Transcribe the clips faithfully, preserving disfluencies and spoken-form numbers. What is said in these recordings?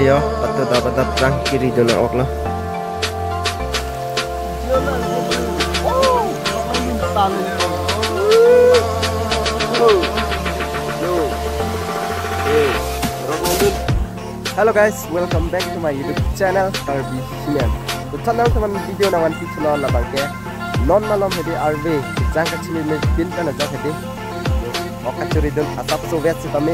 Yo, patudap adap rang kiri dun ok lo. Hello guys, welcome back to my YouTube channel, Karbi Himem. To channel teman video nangvanpi thulo labang ke non malom hedi arve jang kachini le bin pen ajok hedi. Ok kachiri dun asap soviet sitame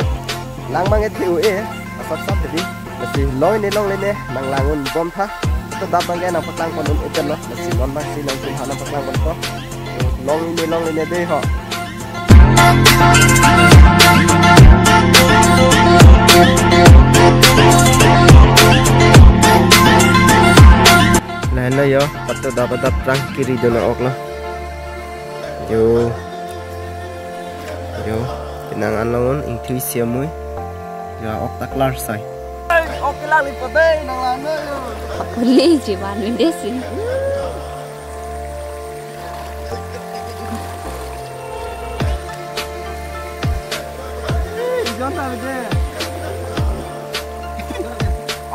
lang mang e the-o e asap sap hedi. Lasi long ne long le ne nang lang un bom tha. To dap abang ke nangpaklang pon un eten lo. Lasi non abang si nangtum ha nangpaklang pon ko. Long ne long le ne dei ho. Lahenlo yo, patudap adap rang kiri dun ok lo. Yo. Yo, pinang anlong un ingthui siamui. Ya, ok ta klar sai. Ok, kelang lipo dei, nang lang na yo. Puli jiwan windesin. Ijon ta bede.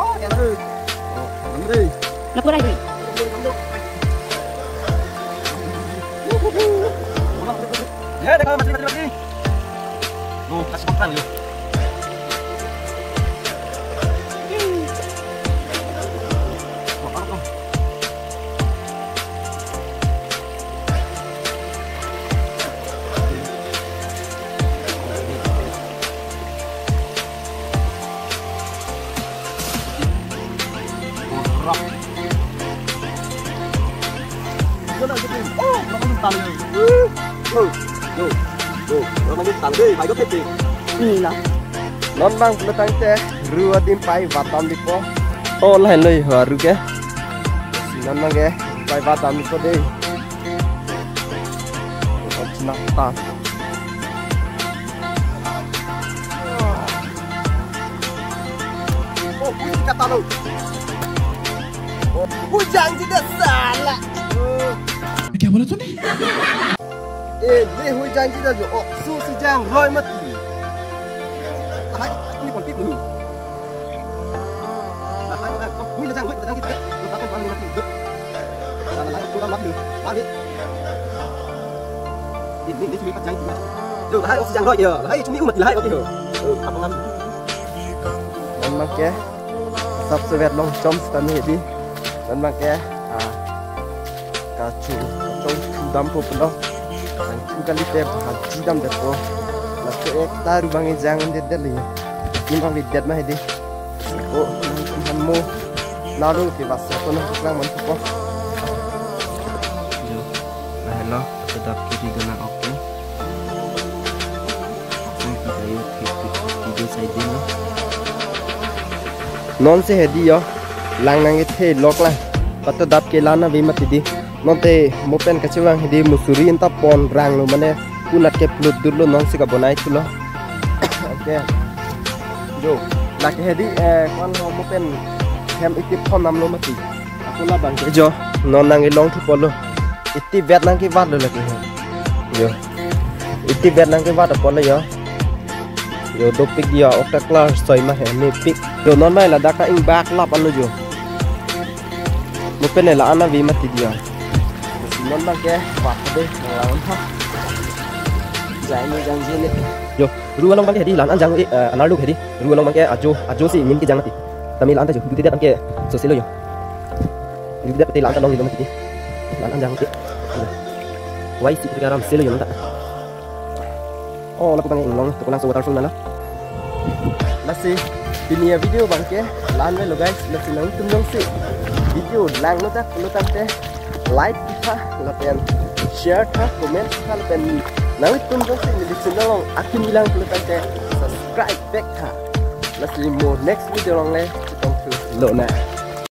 Oh, ya, aduh. Oh, Andre. Lapor aja. Ya, dah kalau mati, mati, mati. Tuh, kasih makan, yuk. Makan, tuh. Ni lo. Non abang pulo tangte ru adim pai vatam dipo. Oh, lahenlo ho aru ke. Non abang ke pai vatam dipo dei. Nang ta. Oh, ini kata lo. Oh, hujan juga salah. Kya bola tune? Eh, le hujan juga jo. Oh, su sijang roi mati. Hai, ini politik dulu. Non abang ke asap soviet long chom sitame hedi. Non abang ke, ah, kachu, kachong thu dampo pulo. Nang thu kalite bhaji damdetpo. Laso ekta ru abang ejang un det det le. Iman le det ma hedi. Oh, nang tum han mo. Lalu ke bas ko nangpaklang man ko. Yo, lahenlo, patudap kiri dun ok. Video side din lo. Non si hedi yo, lang nang ithe lok lang. Patudap ke lang ave mati di. Non te mo pen kachevang hedi musuri inta pon rang lo mane punat ke plut dur lo non si kabonai thulo. Okay. Jo, lake hedi, eh, kwan ho mo pen hem iti phonam lo mati. Ako labang ke jo, non nang ilong thupo lo. Iti vet nang kevat lo lake he. Jo. Iti vet nang kevat apot lo yo. Jo, dopik dia, ok ta klar soi ma he, mepik. Jo, non mai ladak ta ingbak lap anlo jo. Mo pen la-an ave mati dia. Non abang ke vat de, lawan ha. Jai ni jang jile. Jo, ru along abang ke hedi la-an jang, eh, anar lo hedi. Ru along abang ke ajo, ajo si min kejang mati. Tame la-an ta jo, duti dia abang ke so selo yo. Duti dia pete la-an ta long lo mati. La-an jang mati. Wai si ketika ram selo yo non ta. Oh, lapu abang inglong, to kolang so waterfall nala. Lasi, pini avideo abang ke la-an avelo guys, lasi nangtum jongsi video langno ta pulo tangte like tha, lapen share tha, comment tha, lapen nangtum jongsi neli channel along akimi lang pulo tangte subscribe back tha. Lasi mo next video along le chetong thu lonang.